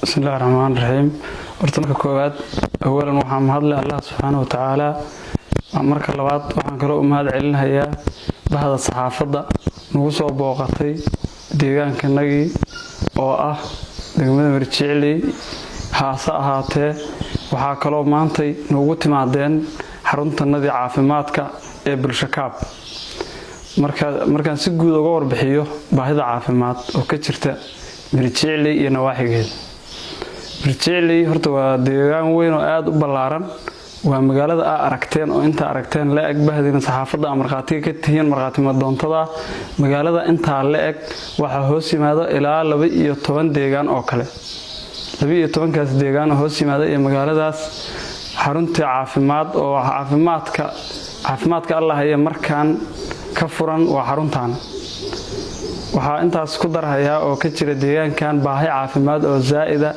Bismillahi raxmaan raxiim. Horta marka koowaad, awalan, waxaan mahadleh Allah subxaana wa tacaala. Marka labaad, waxaan kaloo u mahad celinayaa bahda saxaafadda nagu soo booqatay deegaankanagii oo ah degmada Mirjicley. Haase ahaatee, waxaa kaloo maantay noogu timaadeen xaruntanadii caafimaadka ee Bulshakaab. Markaan si guud uga warbixiyo baahida caafimaad oo ka jirta Mirjicley iyo nawaaxigeeda, Mirjicley horta waa deegaan weyn oo aada u ballaaran. Waa magaalada aa aragteen oo intaa aragteen la eg. Bahdina saxaafadda aa markhaatiga ka tihiin, markhaati madoontada. Magaalada intaa la eg waxaa hoos yimaado ilaa 12 deegaan oo kale. 12-kaas deegaan oo hoos yimaada iyo magaaladaas, xaruntii caafimaad oo caafimaadka Allah haya markaan ka furan waa xaruntan. Waxaa intaas ku darhayaa oo ka jira deegaankan baahi caafimaad oo zaa'ida.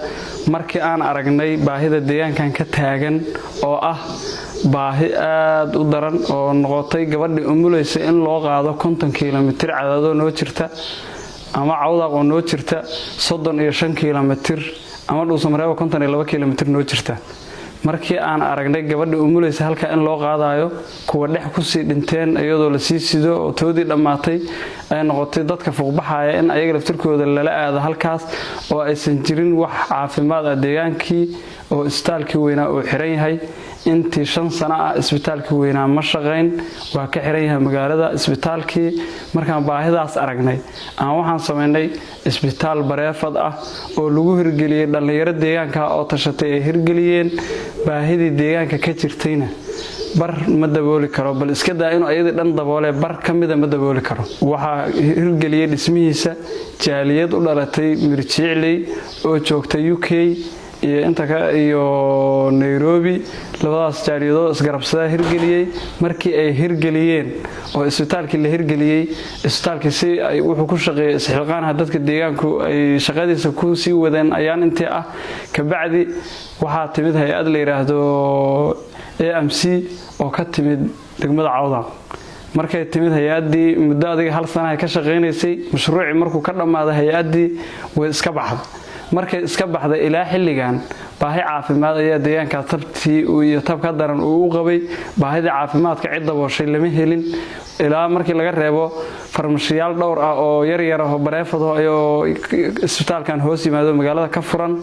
Markii aan aragnay baahida deegaankan ka taagan oo ah baahi aada u daran oo noqotay gabadhii umulaysa in loo qaado 50 kilomitir Cadaadoo noo jirta, ama Cawdaaq oo noo jirta 35 kilomitir, ama Dhuusamareebo 52 kilomitir noo jirta, markii aan aragnay gabadha umulaysa halkaa in loo qaadayo, kuwa dhex kusii dhinteen iyadoo lasii sido oo toodii dhammaatay ay noqotay, dadka fuuqbaxaya in ayaga laftirkooda lala aado halkaas, oo aysan jirin wax caafimaad ah deegaankii, oo isbitaalkii weynaa uu xiran yahay intii 5 sano ah. Isbitaalkii weynaa ma shaqayn, waa ka xiran yahay magaalada isbitaalkii. Markaan baahidaas aragnay aan waxaan samaynay isbitaal private ah oo lagu hirgeliyey dhallinyaro deegaanka oo tashatay ay hirgeliyeen. Baahidii deegaanka ka jirtayna bar ma dabooli karo, bal iska daa inuu ayadii dhan daboolee, bar ka mida ma dabooli karo. Waxaa hirgeliyey dhismihiisa jaaliyad u dhalatay Mirjicley oo joogta UK iyo inta iyo Nairobi. Labadaas jaaliyadood isgarabsadaa hirgeliyey. Markii ay hirgeliyeen oo isbitaalkii la hirgeliyey, isbitaalkii si ay wuxuu ku shaqeeyay isxilqaanaha dadka deegaanku ay shaqadiisa ku sii wadeen ayaan intii ah. Kabacdi waxaa timid hay-ad la yidhaahdo AMC oo ka timid degmada Cawda. Markay timid hay-addii, muddo adiga hal sanaha ka shaqaynaysay. Mashruucii markuu ka dhammaaday, hay-addii way iska baxday. Markay iska baxday, ilaa xilligan baahi caafimaad ayaa deegaankaas tabtii iyo tab ka daran uu u qabay. Baahidii caafimaadka cid dabooshay lama helin, ilaa markii laga reebo farmashiyaal dhowr ah oo yaryar ah oo private oo isbitaalkan hoos yimaado magaalada ka furan.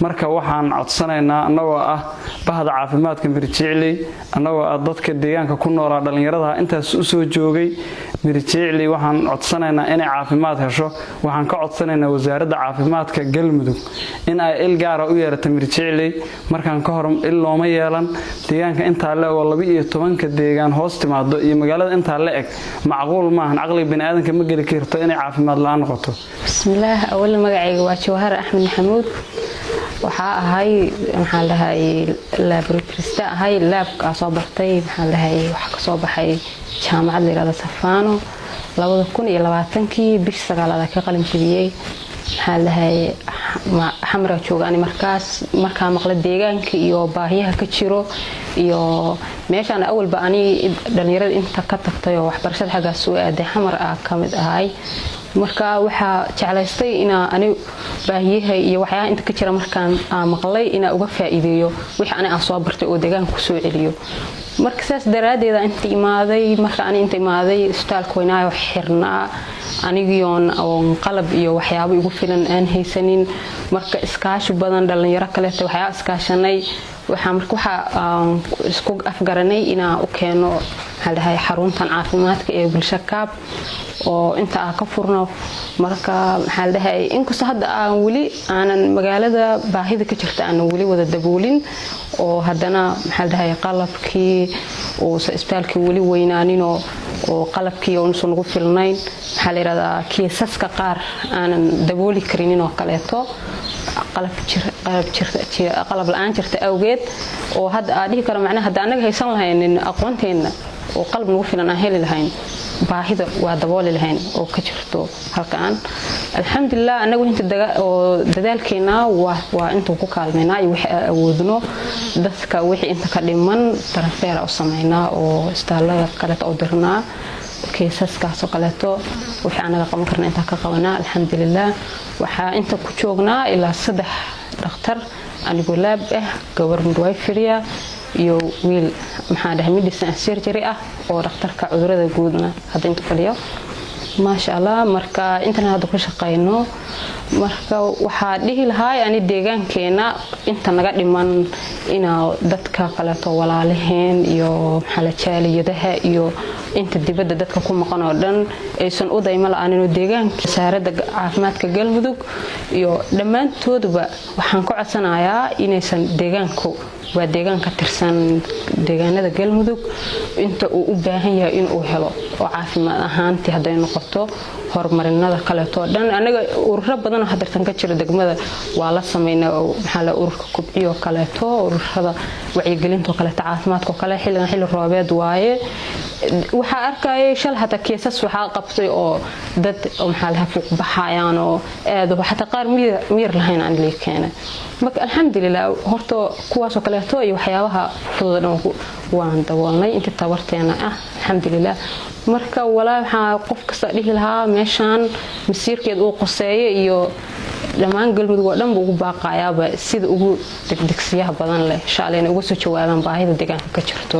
Marka waxaan codsanaynaa, annagoo ah bahda caafimaadka Mirjicley, annagoo ah dadka deegaanka ku noolaa, dhallinyarada intaas usoo joogay Mirjicley, waxaan codsanaynaa inay caafimaad hesho. Waxaan ka codsanaynaa Wasaaradda Caafimaadka Galmudug in ay il gaara u yeerato Mirjicley. Markaan ka hor il looma yeelan. Deegaanka intaa le oo 12-ka deegaan hoos timaado iyo magaalada intaa la eg, macquul maahan, caqliga baniaadanka ma geli karto inay caafimaad la-aan noqoto. Bismillaah. Awal, magacayga waa Jawhar Axmed Maxamuud. Waxaa ahay, maxaa dhahay, laboratorista ahay, lab-kaa soo bartay. Maxaa dhahay, waxaa kasoo baxay jaamacad la yirahdo Safano 2020-kii bishii sagaalaad ka qalin jabiyey. Maxaa dhahay, Xamra jooga ani markaas. Markaa maqla deegaanka iyo baahiyaha ka jiro iyo meeshaan, awalba ani dhalinyarada inta ka tagtay oo waxbarashada xaggaas soo aaday Xamar ah ka mid ahay. Marka waxaa jeclaystay inaa ani baahiyaha iyo waxyaalaha inta ka jira markaan aan maqlay inaa uga faa'iideeyo wixii ani aan soo bartay oo deegaanka kusoo celiyo. Marka saas daraaddeeda inta imaaday. Marka ani inta imaaday, isbitaalka weynaayo xirnaa, anigiyoon oon qalab iyo waxyaabo igu filan aan haysanin. Marka iskaashi badan dhalinyaro kaleeta waxyaaba iskaashanay, waxaa marka waxaa isku afgaranay inaan u keeno, maxaa dhahay, xaruntan caafimaadka ee Bulsho Kaab oo inta aan ka furno. Marka, maxaa dhahay, inkastoo hadda aan weli aanan magaalada baahida ka jirta aanan weli wada daboolin, oo haddana, maxaa dhahay, qalabkii uusa isbitaalkii weli weynaaninoo oo qalabkii uusan nagu filnayn, maxaa la yidhahdaa, kiisaska qaar aanan dabooli karinin oo kaleeto, qalab la-aan jirta awgeed, oo hadda aa dhihi karo macnaha hadda annaga haysan lahaynin aqoonteenna oo qalab nagu filan aan heli lahayn, baahida waa dabooli lahayn oo ka jirto halkaan. Alxamdulilah, annagu inta oo dadaalkeena waa intuu ku kaalmaynaa iyo wixii aan awoodno. Dadka wixii inta ka dhiman transfer u sameynaa oo isbitaalada kaleeta u dirnaa. Kaysaskaasoo kaleeto wixii anaga qaban karna intaa ka qabanaa, alxamdulilah. Waxaa inta ku joognaa ilaa 3 dhakhtar, anigoo lab ah, gabar midwifery iyo wiil, maxaa dhahay, medicine and surgery ah oo dhakhtarka cudurada guudna hadda inta fadhiyo, maasha Allah. Marka intan hadda ku shaqayno, marka waxaa dhihi lahaa ani deegaankeena inta naga dhiman inaa dadka kaleeto walaalaheen iyo maxaa jaaliyadaha iyo inta dibadda dadka ku maqan oo dhan aysan u daymo la-aaninoo deegaanka Wasaaradda Caafimaadka Galmudug iyo dhammaantooduba waxaan ka codsanayaa inaysan, deegaanku waa deegaan ka tirsan deegaanada Galmudug, inta uu u baahan yahay inuu helo oo caafimaad ahaantii hadday noqoto, horumarinada kaleeto dhan. Anaga ururo badanoo hadeertan ka jira degmada waa la sameynaa, oo maxaa la ururka kubciyo kaleeto, ururada wacyigelinta kaleeto, caafimaadka kale. Xilligan xilli roobeed waaye. Waxaa arkayay shal xataa keesas waxaa qabtay oo dad maxaa lahaa fuuq baxayaan oo aad xataa qaar miyir lahayn aan lii keenay. Marka alxamdulilah, horta kuwaasoo kaleeto iyo waxyaabaha fudud dhan waan daboolnay intii tabarteena ah, alxamdulilah. Marka walaa waxaa qof kasta dhihi lahaa meeshaan masiirkeed uu qoseeyo iyo dhammaan Galmudug oo dhanba ugu baaqayaaba sida ugu degdegsiyaha badan leh insha alla inay uga soo jawaabaan baahida deegaanka ka jirto.